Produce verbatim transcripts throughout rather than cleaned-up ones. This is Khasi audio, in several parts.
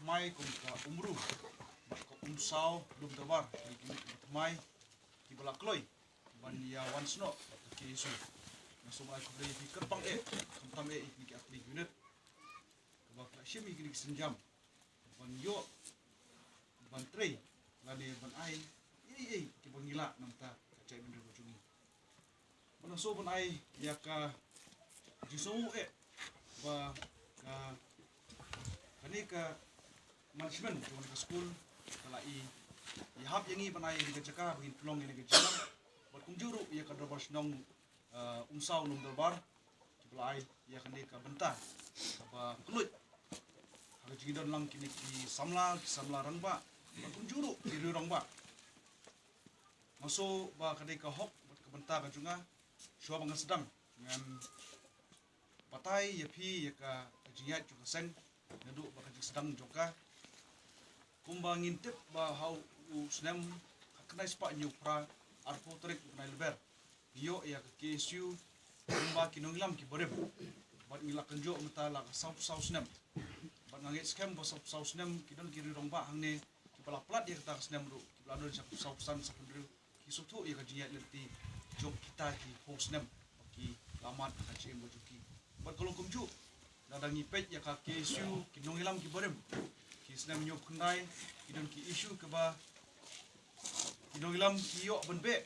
Thymmai kum ka Umru bad ka Umsaw Lum Dorbar, kine ki thymmai kiba la kloi ban ïa wan snoh bad ka K S U. Nga sngewbha ai khublei ïa phi kyrpang eh, khamtam eh ïa kine ki artylli ki unit kaba ki la shim ïa kine ki sienjam ban ïoh ban trei lane ban ai ei ei kiba ngi lah na ka bynta ka jaitbynriew ka jong ngi. Bad nga sngewbha ban ai ïa ka jingsngew eh ba ka, kane ka management jong ka skul ka la ïa hap ïa ngi ban ai ïa ka jaka ba ngin pynlong ïa ka jingïalang. Bad kumjuh ruh ïa ka dorbar shnong, uh, Umsaw Lum Dorbar, kiba la ai ïa kane ka bynta kaba kylluid ha ka jingdon lang kine ki samla, ki samla rangbah bad kumjuh ruh ki riew rangbah. Nga sngew ba ka dei ka hok bad ka bynta ka jong nga, shuwa ba ngan sdang ngan batai ïa phi ïa ka, ka jingïaid jong ka seng naduh ba ka jingsdang jong ka. Kumba ngin tip ba ha u snem khatkhyndai spah hynñiewphra, arphew tarik u bnai Lber, ngi ïoh ïa ka K S U kumba ki nongïalam kiba rim. Bad ngi la kynjoh mynta la ka sawphew saw snem. Bad nga ngeit skhem ba sawphew saw snem ki don ki riew rangbah hangne kiba la pynlait ïa kata ka snem ruh, kiba la don sha ka sawphew san, sawphew hynriew, ki sngewthuh ïa ka jingïaid lynti jong kita ki hynñiew snem ba ki la mad ha ka jingim ka jong ki. Bad ka long kumjuh, lada ngi peit ïa ka K S U, ki nongïalam kiba rim, ki snem hynñiewphew khyndai, ki don ki issue kiba ki nongïalam ki ïoh ban beh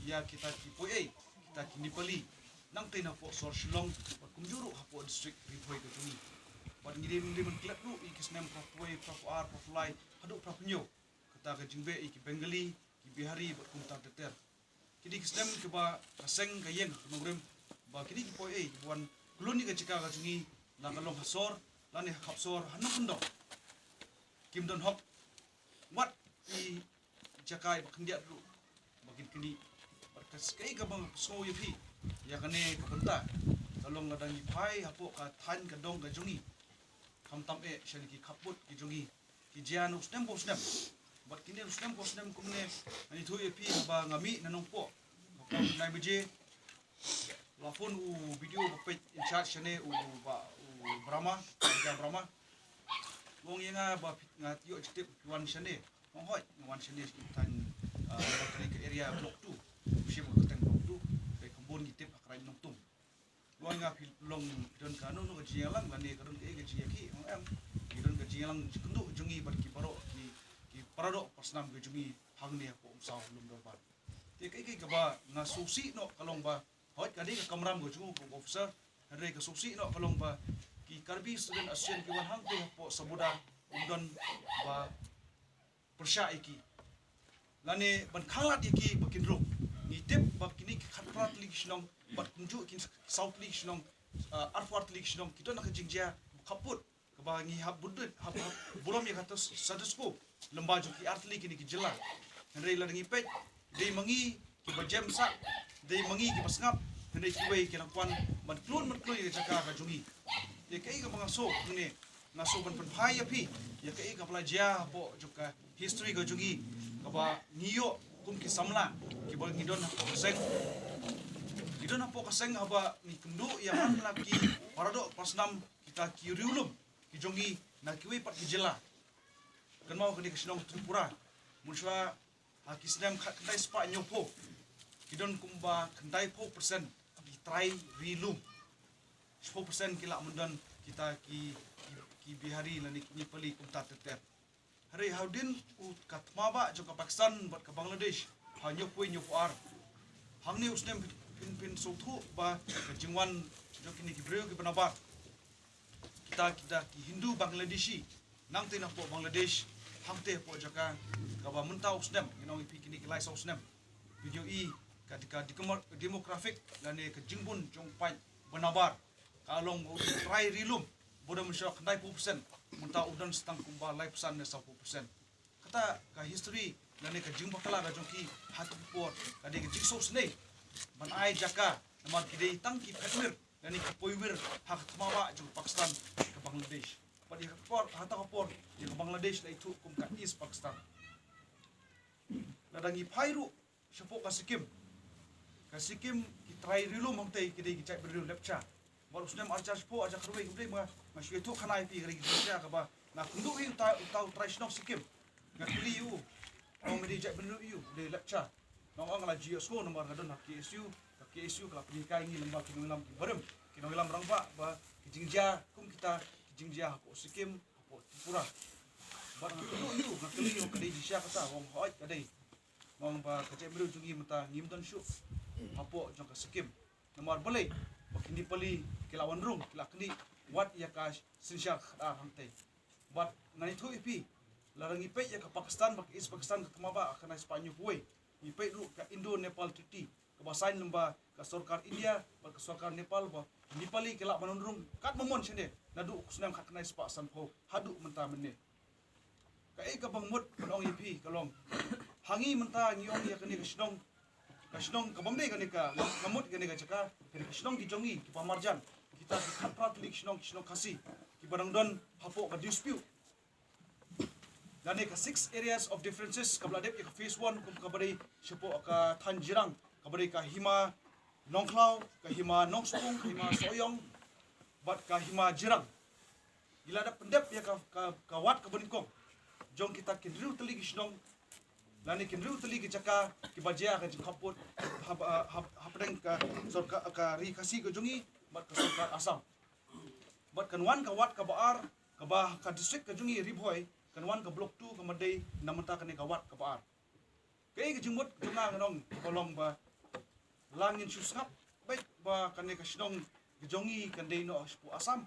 ïa kita ki poi ei, kita ki Nepali, nangta na hapoh sor Shillong bad kumjuh ruh hapoh district Ri Bhoi ka jong ngi. Bad ngi dei, ngi dei ban klet ruh ïa ki snem phraphew, phraphew ar, phraphew lai haduh phraphew hynñiew, kata ka jingbeh ïa ki Bengali, ki Bihari bad kumta ter ter. Ki dei ki snem kiba ka seng ka ïeng ka nongrim ba kine ki poi ei kiba wan khlun ïa ka jaka ka jong ngi, la ka long ha sor lane ha khap sor, ha nongkyndong, kim don hok. Wat i jaka iba khyndiat ruh ba kin knieh. Bad ka, kaei kaba nga sngew ïa phi ïa kane ka bynta ka long lada ngi phai hapoh ka thaiñ ka dong ka jong ngi, khamtam eh sha kine ki khappud ki jong ngi, ki jia na u snem ba u snem. Bad kine u snem ba u snem kumne, ngan ïathuh ïa phi ba nga mih na Nongpoh, Nongpoh nine baje. La phone u B D O ba peit in charge shane, u ba, u Brahma, Raja Brahma. U ong ïa nga ba phi, nga ïoh jingtip phi wan shane. Nga ong hooid, nga wan shane, ki thaiñ, ah, ka area block two. Phi shim ka kyrteng block two. Ka khambun ngi tip ha Krai Nongtum. U ong ïa nga phi long, phi don kano kano ka jingïalang lane ka don kaei ka jingïakhih. Nga ong em, ki don ka jingïalang jingkynduh jong ngi bad ki baroh ki, ki paradoh parsnam ka jong ngi hangne hapoh Umsaw Lum Dorbar. Te kaei kaei kaba nga sngewsih noh ka long ba, hooid ka dei ka kamram ka jong u kum officer, hynrei ka sngewsih noh ka long ba ki Karbi Student Association ki wan hangtei hapoh Sabuda, um don ba pyrshah ïa ki lane ban khanglad ïa ki ba kin rung. Ngi tip ba kine ki khatphra tylli ki shnong bad kumjuh ki saw tylli ki shnong, ah, arphew ar tylli ki shnong ki don ha ka jingjia khappud, kaba ngi hap bud-, hap, hap burom ïa kata status quo lem bad jong ki artylli kine ki jylla. Hynrei lada ngi peit, dei ma ngi kiba jem sah, dei ma ngi kiba sngap, hynrei kiwei ki nang kwah ban khlun ban khlun ïa ka jaka ka jong ngi. Te kaei kaba nga sngew hangne, nga sngew ban pynphai ïa phi ïa kaei kaba la jia hapoh jong ka history ka jong ngi, kaba ngi ïoh kum ki samla kiba ngi don hapoh ka seng. Ngi don hapoh ka seng haba ngi kynduh ïa man la ki paradoh parsnam kita ki riewlum ki jong ngi na kiwei pat ki jylla. Kynmaw kane ka shnong Tripura, mynshuwa ha ki snem khatkhyndai spah hynñiewphew, ki don kumba khyndaiphew percent ki trai ri lum. Shiphew percent ki lah ban don kita ki, ki, ki Bihari lane ki Nepali kumta ter ter. Hynrei hadien u ka thma bah jong ka Pakistan bad ka Bangladesh ha hynñiewphew wei hynñiewphew ar, hangne u snem phin, phin, phin sngewthuh ba ka jingwan jong kine ki briew kiba nabar, kita, kita ki Hindu Bangladeshi, nangtei na hapoh Bangladesh, hangtei hapoh jaka kaba mynta u snem, ngin ong ïa phi kine ki lai saw snem, phin ïohi ka, ka demo-, demographic lane ka jingbun jong u paid ba nabar ka long ba u trai ri lum ba u don mynshuwa khyndaiphew percent, mynta u don tang kumba laiphew san ne sawphew percent. Kata ka history lane ka jingbakla ka jong ki ha kata ka por ka dei ka jingsngewsynei ban ai jaka, namar ki dei tang ki phet mir lane ki poiwir ha ka thma bah jong ka Pakistan, ka Bangladesh. Bad ïa ka por, ha kata ka por ïa ka Bangladesh la ithuh kum ka East Pakistan. Lada ngi phai ruh shapoh ka Sikkim, ka Sikkim ki trai ri lum hangtei ki dei ki jaitbynriew Lepcha. Bad u snem arhajar shiphew, arhajar khatwei, kumta ma nga shu ïathuh khana ïa phi, ka dei ki Lepcha kaba Nga kynduh ïa u ta, u ta u trai shnong Sikkim. Nga kylli ïa u. Ong me dei jaitbynriew ïa u, dei lecture. Nga ong nga la ju ïohsngew namar nga don ha K S U, ka K S U ka la pynhikai ïa ngi lyngba ki nongïalam kiba rim, ki nongïalam rangbah ba ki jingjia kum kita ki jingjia hapoh Sikkim, hapoh Tripura. Bad nga kynduh ïa u, nga kylli ïa u ka dei jingshisha kata, u ong hooid ka dei. Nga ong ba ka jaitbynriew jong ngi mynta ngim don shuh hapoh jong ka Sikkim. Namar balei? Ba ki Nepali ki la wan rung, ki la knieh wat ïa ka synshar khadar hangtei. Bad ngan ïathuh ïa phi, lada ngi peit ïa ka Pakistan bad ka East Pakistan, ka thma ba ha khyndai spah hynñiewphew wei, ngi peit ruh ka Indo-Nepal Treaty kaba sign lyngba ka sorkar India bad ka sorkar Nepal, ba Nepali ki lah ban wan rung katba mon shane naduh u snem khatkhyndai spah sanphew haduh mynta mynne. Kaei kaba nga mut ban ong ïa phi ka long, ha ngi mynta ngi ong ïa kane ka shnong, ka shnong ka bym dei kane ka, nga mut kane ka jaka, kane ka shnong ki jong ngi kiba marjan, kita ki khatphra tylli ki shnong, ki shnong Khasi kiba dang don hapoh ka dispute. Lane ka six areas of differences kaba la dep ïa ka phase one, kum kaba dei shapoh ka thaiñ Jirang, kaba dei ka hima Nongkhlaw, ka hima Nongspung, ka hima Sohiong bad ka hima Jirang. Ngi la dep pyndep ïa ka, ka, ka wad kaba nyngkong jong kita ki hynriew tylli ki shnong lane ki hynriew tylli ki jaka kiba jia ka jingkhappud hap-, hap-, hapdeng ka sorkar, ka Ri Khasi ka jong ngi bad ka sorkar Assam. Bad kan wan ka wad kaba ar kaba ka district ka jong ngi Ri Bhoi, kan wan ka block two kaba dei na mynta kane ka wad kaba ar. Kaei ka jingmut jong nga, ngan ong ka long ba la ngin shu sngap beit ba kane ka shnong ka jong ngi kan dei noh shapoh Assam.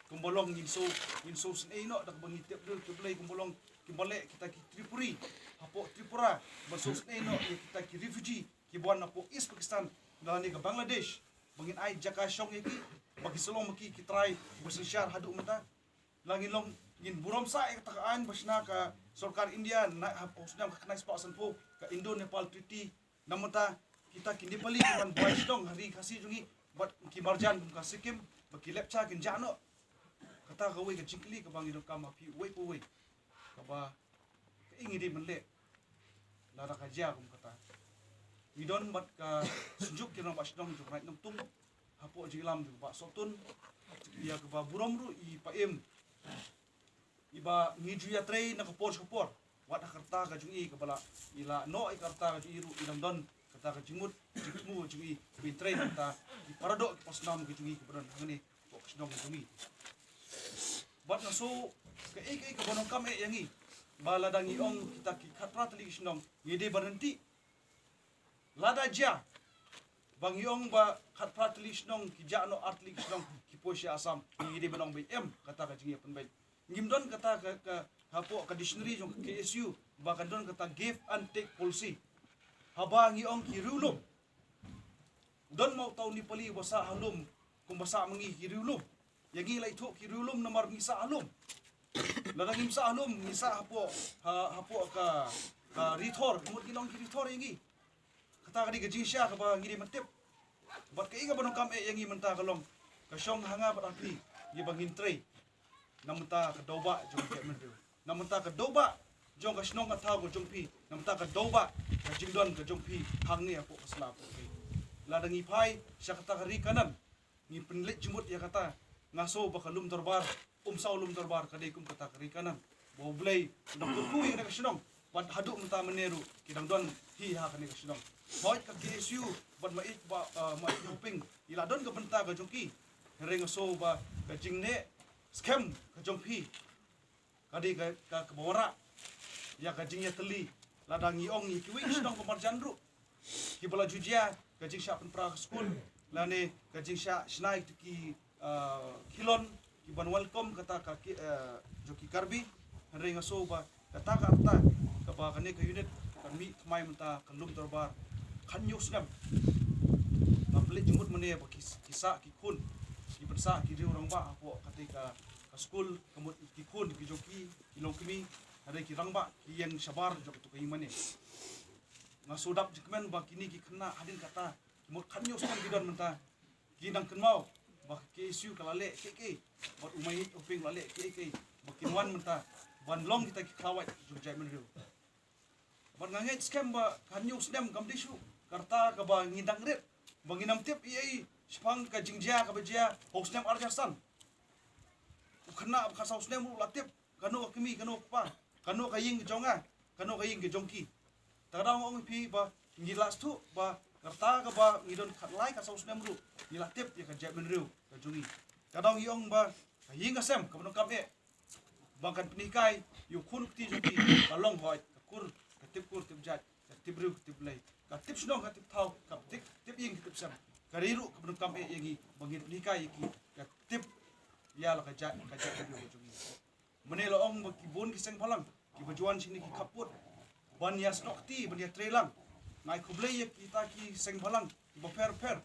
Kumba long ngin shu, ngin shu sngewsih noh da kaba ngi tip dul tip lei, kumba long kiba leh kita ki Tripuri hapoh Tripura, ba shu sngewsih noh ïa kita ki refugee kiba wan hapoh East Pakistan lane ka Bangladesh, ba ngin ai jaka shong ïa ki, ba ki sa long ma ki ki trai ba synshar haduh mynta. La ngin long, ngin burom sah ïa kata ka aiñ ba shna ka sorkar India na ha u snem khatkhyndai spah sanphew, ka Indo-Nepal Treaty. Na mynta kita ki Nepali ki wan buaid shnong ha Ri Khasi jong ngi bad ki marjan kum ka Sikkim, ba ki lepcha kin jah noh. Kata kawei ka jingkylli kaba ngi donkam ha phi uwei pa uwei, kaba kaei ngi dei ban leh lada ka jia kum kata. Ngi don bad ka Synjuk ki Rangbah Shnong jong ka Raid Nongtung hapoh jingïalam jong Bah Sohtun, ïa kaba burom ruh i Pa Im, iba ngi ju ïatrei na ka por sha ka por. Wat ha ka rta ka jong i kaba la i la noh ïa ka rta ka jong i ruh, i dang don kata ka jingmut jingthmu jong i ba in trei na kata ki paradoh ki parsnam ki jong i kiba don hangne hapoh ka shnong ka jong i. Bad nga sngew kaei kaei kaba donkam eh ïa ngi, ba lada ngi ong kita ki khatphra tylli ki shnong, ngi dei ban ryntih. Lada jia ba ngi ong ba khatphra tylli ki shnong ki jah noh, ar tylli ki shnong ki poi sha Assam, ngi dei ban ong ba em kata ka jingïapynbeit. Ngim don kata ka, ka hapoh ka dictionary jong ka K S U ba kan don kata give and take policy. Haba ngi ong ki riewlum, don ma uta u Nepali ba sah ha lum kumba sah ma ngi ki riewlum? Ïa ngi la ithuh ki riewlum namar ngi sah ha lum. Lada ngim sah ha lum, ngi sah hapoh, ha, hapoh ka, ka rithor, ka mut ngi long ki rithor ïa ngi. Kata ka dei ka jingshisha kaba ngi dei ban tip. Bad kaei kaba donkam eh ïa ngi mynta ka long, ka shong ha nga bad ha phi ïa ba ngin trei na mynta ka dewbah jong ka jaitbynriew, na mynta ka dewbah jong ka shnong ka thaw ka jong phi, na mynta ka dewbah ka jingdon ka jong phi hangne hapoh ka sla hapoh phi. Lada ngi phai sha kata ka ri Kanaan, ngi pynleit jingmut ïa kata. Nga sngew ba ka lum dorbar, um saw lum dorbar, ka dei kum kata ka ri Kanaan, ba U Blei u dang kyrkhu ïa kane ka shnong. Bad haduh mynta mynne ruh ki dang don hi ha kane ka shnong. Hooid ka K S U bad ma ïeit ba, ah, ma ïeit Hoping i la don ka bynta ka jong ki. Hynrei nga sngew ba ka jingneh skhem ka jong phi ka dei ka, ka, kaba wanrah ïa ka jingïatylli. Lada ngi ong ïa kiwei ki shnong ba marjan ruh, kiba la ju jia ka jingshah pynpra ka skul lane ka jingshah shna ïa ki, ah, khilon, ki ban welcome kata ka ki, ah, jong ki Karbi. Hynrei nga sngew ba kata ka rta kaba kane ka unit kan mih thymmai mynta ka lum dorbar khathynñiew snem. Nga pynleit jingmut mynne ba ki, ki sah ki khun, ki pynsah ki riew rangbah hapoh kata ka, ka skul, ka mut ki khun ki jong ki, ki longkmie, hynrei ki rangbah ki ïeng shabar jong katu ka ïingmane. Nga sngew dap jingkmen ba kine ki khynnah hadien kata, ki mut khathynñiew snem ki don mynta, ki nang kynmaw ba ka K S U ka la leh kiei kiei, bad u ma ïeit Hoping u la leh kiei kiei, ba kin wan mynta ban long kita ki khlawait jong ka jaitbynriew. Bad nga ngeit skhem ba khathynñiew snem kam dei shuh ka rta kaba ngi dang rit, ba ngin ym tip ei ei shaphang ka jingjia kaba jia ha u snem ar hajar san. U khynnah ba khatsaw snem ruh la tip Kano ka kmie, kano ka kpa, kano ka ïing ka jong nga, kano ka ïing ka jong ki. Te nga dang ong ïa phi ba ngi la sdang ba kata kaba ngi don khatlai khatsaw snem ruh ngi la tip ïa ka jaitbynriew ka jong ngi. Nga dang ong ba ka ïing ka sem kaba donkam eh ba kan pynhikai ïa u khun u kti jong ki ka long hoi, ka kur, ka tip kur tip jait, ka tip briew ka tip Blei, ka tip shnong ka tip thaw, ka tip, tip ïing ka tip sem. Ka ri ruh kaba donkam eh ïa ngi ba ngin pynhikai ïa ki ka tip ïa la ka jait, ka jaitbynriew ka jong ngi. Mynne la ong ba ki bun ki seng bhalang kiba ju wan shane ki khappud ban ïa snoh kti, ban ïa trei lang. Nga ai khublei ïa kita ki seng bhalang kiba pher pher.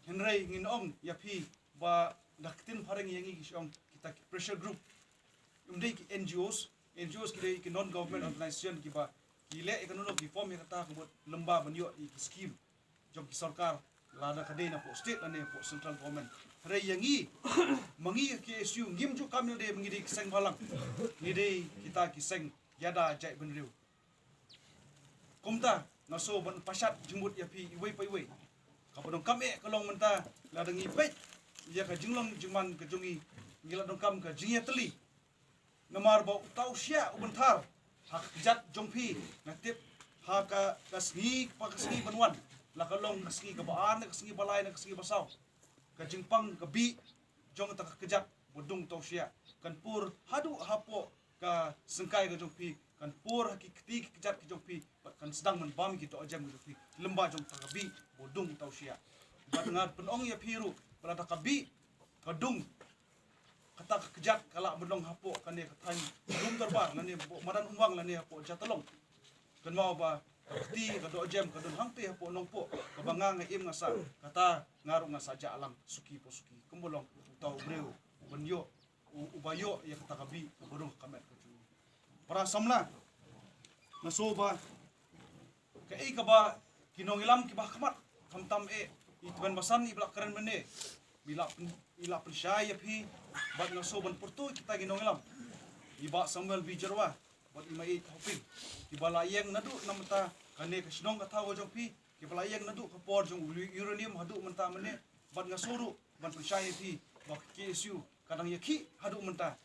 Hynrei ngin ong ïa phi ba da ka ktien phareng ïa ngi ki shu ong kita ki pressure group. Ym dei ki N G Os, N G Os ki dei ki non government organization kiba ki leh ïa kano kano, ki form ïa kata ka mut lyngba ban ïoh ïa ki scheme jong ki sorkar, lada ka dei na poh state lane poh central government. Hynrei ïa ngi, ma ngi ka K S U, ngim ju kam lade ma ngi dei ki seng bhalang, ngi dei kita ki seng ïada jaitbynriew. Kumta nga shu ban pashat jingmut ïa phi iwei pa iwei. Kaba donkam eh ka long mynta, lada ngi peit ïa ka jinglong jingman ka jong ngi, ngi la donkam ka jingïatylli. Namar ba uta u shiah u bynthar ha ka kjat jong phi, nga tip ha ka, ka sngi, pa ka sngi ban wan, la ka long ka sngi kaba ar ne ka sngi ba lai ne ka sngi ba saw, ka jingpang ka bih jong kata ka kjat ba dung uta u shiah kan pur haduh hapoh ka syngkai ka jong phi, kan pur ha ki kti ki kjat ki jong phi, bad kan sdang ban bam ki dohjem ki jong phi lyngba jong kata ka bih ba dung uta u shiah. Bad nga pynong ïa phi ruh ba lada ka bih ka dung, kata ka kjat ka lah ban long hapoh kane ka thaiñ Umdurbar lane hapoh Madan Umwang lane hapoh Jatalong. Kynmaw ba ka kti ka dohjem ka don hangtei hapoh Nongpoh, kaba nga nga im nga sah, kata nga ruh nga sah jah lang suki pa suki kumba long uta u briew uban ïoh, u, uba ïoh ïa kata ka bih kaba rung ka met ka jong u. Para samla, nga shu ba kaei kaba ki nongïalam kiba ha khmat, khamtam eh i Tymmen Basan iba la kren mynne, i la pyn-, i la pynshai ïa phi, bad nga shu ban pyrtuh kita ki nongïalam, i Bah Samuel B Jyrwa bad i Maieit Hoping, kiba la ïeng naduh na mynta kane ka shnong ka thaw ka jong phi, kiba la ïeng naduh ka por jong u uranium haduh mynta mynne. Bad nga shu ruh ban pynshai ïa phi ba ka K S U ka dang ïakhih haduh mynta.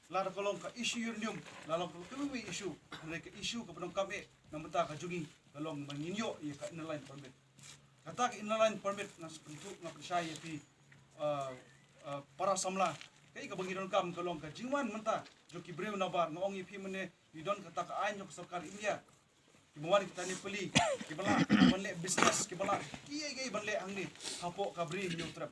Lada ka long ka issue uranium, la long ka long ka issue, hynrei ka issue kaba donkam eh na mynta ka jong ngi ka long ba ngin ïoh ïa ka Inner Line Permit. Kata ka Inner Line Permit nga sa pyntuh, nga pynshai ïa phi, ah, ah, para samla, kaei kaba ngi donkam ka long ka jingwan mynta jong ki briew nabar. Nga ong ïa phi mynne, ngi don kata ka aiñ jong ka sorkar India, kiba wan kita Nepali, kiba lah ban leh business, kiba lah kiei kiei ban leh hangne hapoh ka Bri Hynñiewtrep.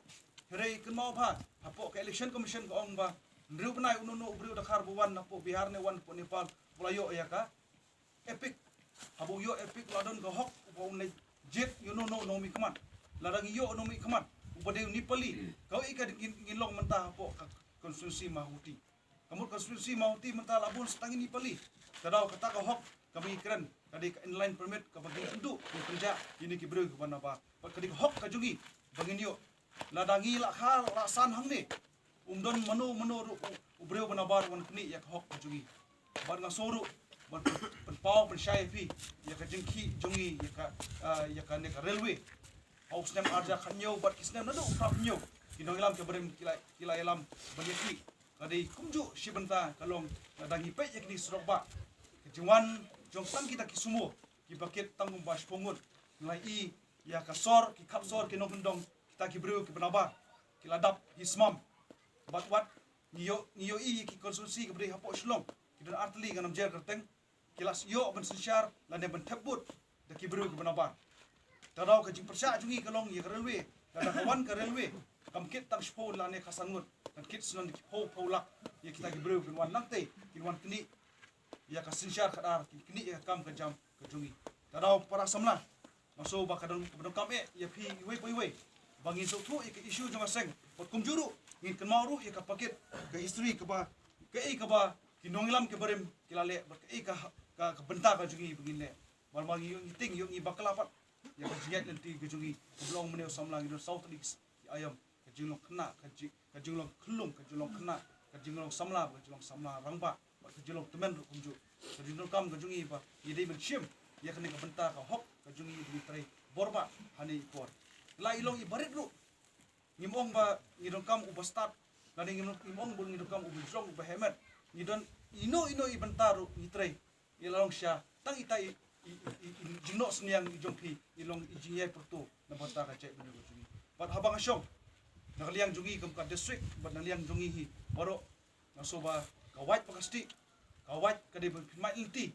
Hynrei kynmaw ba hapoh ka Election Commission ka ong ba hynriew bnai uno uno u briew Dkhar ba wan napoh Bihar ne wan napoh Nepal, u la ïoh ïa ka EPIC. Haba u ïoh EPIC la don ka hok uba un leit jied ïa uno uno u nongmihkhmat. Lada ngi ïoh u nongmihkhmat uba dei u Nepali, kaei ka ngin, ngin long mynta hapoh ka constituency Mawhati. Ka mut constituency Mawhati mynta la bun sa tang ki Nepali. Ka daw kata ka hok kaba ngi kren ka dei ka Inner Line Permit kaba ngi pynduh, ngi pynjah ïa kine ki briew kiba nabar. Bad ka dei ka hok ka jong ngi ba ngin ïoh. Lada ngi la kha la san hangne, um don mano mano ruh u, u briew ba nabar wan knieh ïa ka hok ka jong ngi. Bad nga shu ruh ban pyn-, pynpaw pynshai ïa phi ïa ka jingkhih jong ngi ïa ka, ah, ïa kane ka railway. Ha u snem ar hajar khathynñiew bad ki snem naduh khathynñiew, ki nongïalam ki barim ki la, ki la ïalam ban ïakhih. Ka dei kumjuh shi bynta ka long, lada ngi peit ïa kine ki surok bah, ka jingwan jong tang kita ki sumo kiba kit tang kumba shiphew ngut. Ngi la ïohi ïa ka sor, ki khap sor, ki nongkyndong, kita ki briew kiba nabar ki la dap hi smam. Bad wat ngi ïoh, ngi ïohi ïa ki constituency kiba dei hapoh Shillong, ki don artylli ka Namjer kyrteng, ki la ïoh ban synshar lane ban thep vote da ki briew kiba nabar. Te daw ka jingpyrshah jong ngi ka long ïa ka railway, lada ka wan ka railway kam kit tang shiphew lane khatsan ngut, kan kit shen ki phew phew lak ïa kita ki briew kin wan nangtei, kin wan knieh ïa ka synshar khadar, kin knieh ïa ka kam ka jam ka jong ngi. Te daw para samla, nga shu ba ka dang, ka dang kam eh ïa phi iwei pa iwei ba ngin sngewthuh ïa ka issue jong ka seng. Bad kumjuh ruh ngin kynmaw ruh ïa ka packet, ka history kaba, kaei kaba ki nongïalam ki barim ki la leh, bad kaei ka, ka, ka bynta ka jong ngi ba ngin leh. Bad ma ngi ïoh ngi tieng, ïoh ngi bakla pat ïa ka jingïaid lynti ka jong ngi. Kumba long mynne u samla, ngi don saw tylli ki aïom, ka jinglong khynnah, ka ji-, ka jinglong khyllung, ka jinglong khynnah, ka jinglong samla, ka jinglong samla rangbah, bad ka jinglong tymmen ruh kumjuh. Ka jinglong kam ka jong ngi ba ngi dei ban shim ïa kane ka bynta ka hok ka jong ngi ba ngi trei bor bah ha kane ka por. La i long i barit ruh, ngim ong ba ngi donkam uba stad, lane ngim, ngim ong ba ngi donkam uba jrong uba heh met. Ngi don ino ino i bynta ruh ngi trei, i la long sha tang ita i, i, i, i, i jingnoh synñiang i jong phi, i long i jingïai pyrto na bynta ka jaitbynriew ka jong ngi. Bad haba nga shong na ka liang jong ngi kum ka district bad na liang jong ngi hi baroh, nga sngew ba ka wait bad ka stieh, ka wait ka dei ban pynmih lynti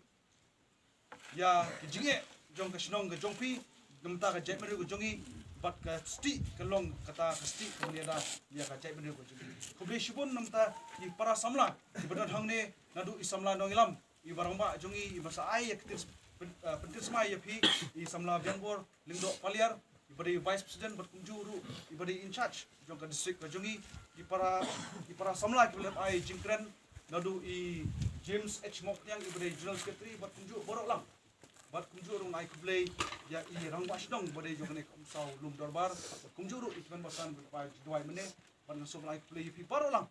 ïa ki jingeh jong ka shnong ka jong phi, na bynta ka jaitbynriew ka jong ngi, bad ka stieh ka long kata ka stieh ka ban ïada ïa ka jaitbynriew ka jong ngi. Khublei shibun na bynta ki para samla kiba don hangne, naduh i samla nongïalam, i ba rangbah jong ngi, i ba sa ai ïa ka tins-, pyn-, ah, pyntip sngewbha ïa phi, i samla Bianbor Lyngdoh Paliar, i ba dei vice president bad kumjuh ruh i ba dei in charge jong ka district ka jong ngi, i para, i para samla kiba la ai jingkren, naduh i James H Mawkniang, i ba dei general secretary bad kumjuh baroh lang. Bad kumjuh ruh nga ai khublei ïa i rangbah shnong ba dei jong kane ka Umsaw Lum Dorbar, bad kumjuh ruh i Kmen Basan ba la ai jingduwai mynne, bad nga sngew ba la ai khublei ïa phi baroh lang.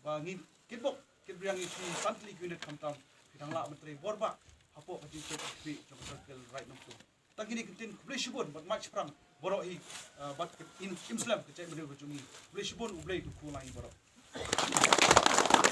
Ba ngin kitbok kitbriang ïa phi san tylli ki unit khamtam phi dang lah ban trei bor bha hapoh ka jingtrei ka jong ka circle Raid Nongtung. Tang kine ki ktien, khublei shibun bad mad shaphrang baroh hi, ah, bad ka im, im slem ka jaitbynriew ka jong ngi. Khublei shibun, U Blei un kyrkhu lang ïa baroh.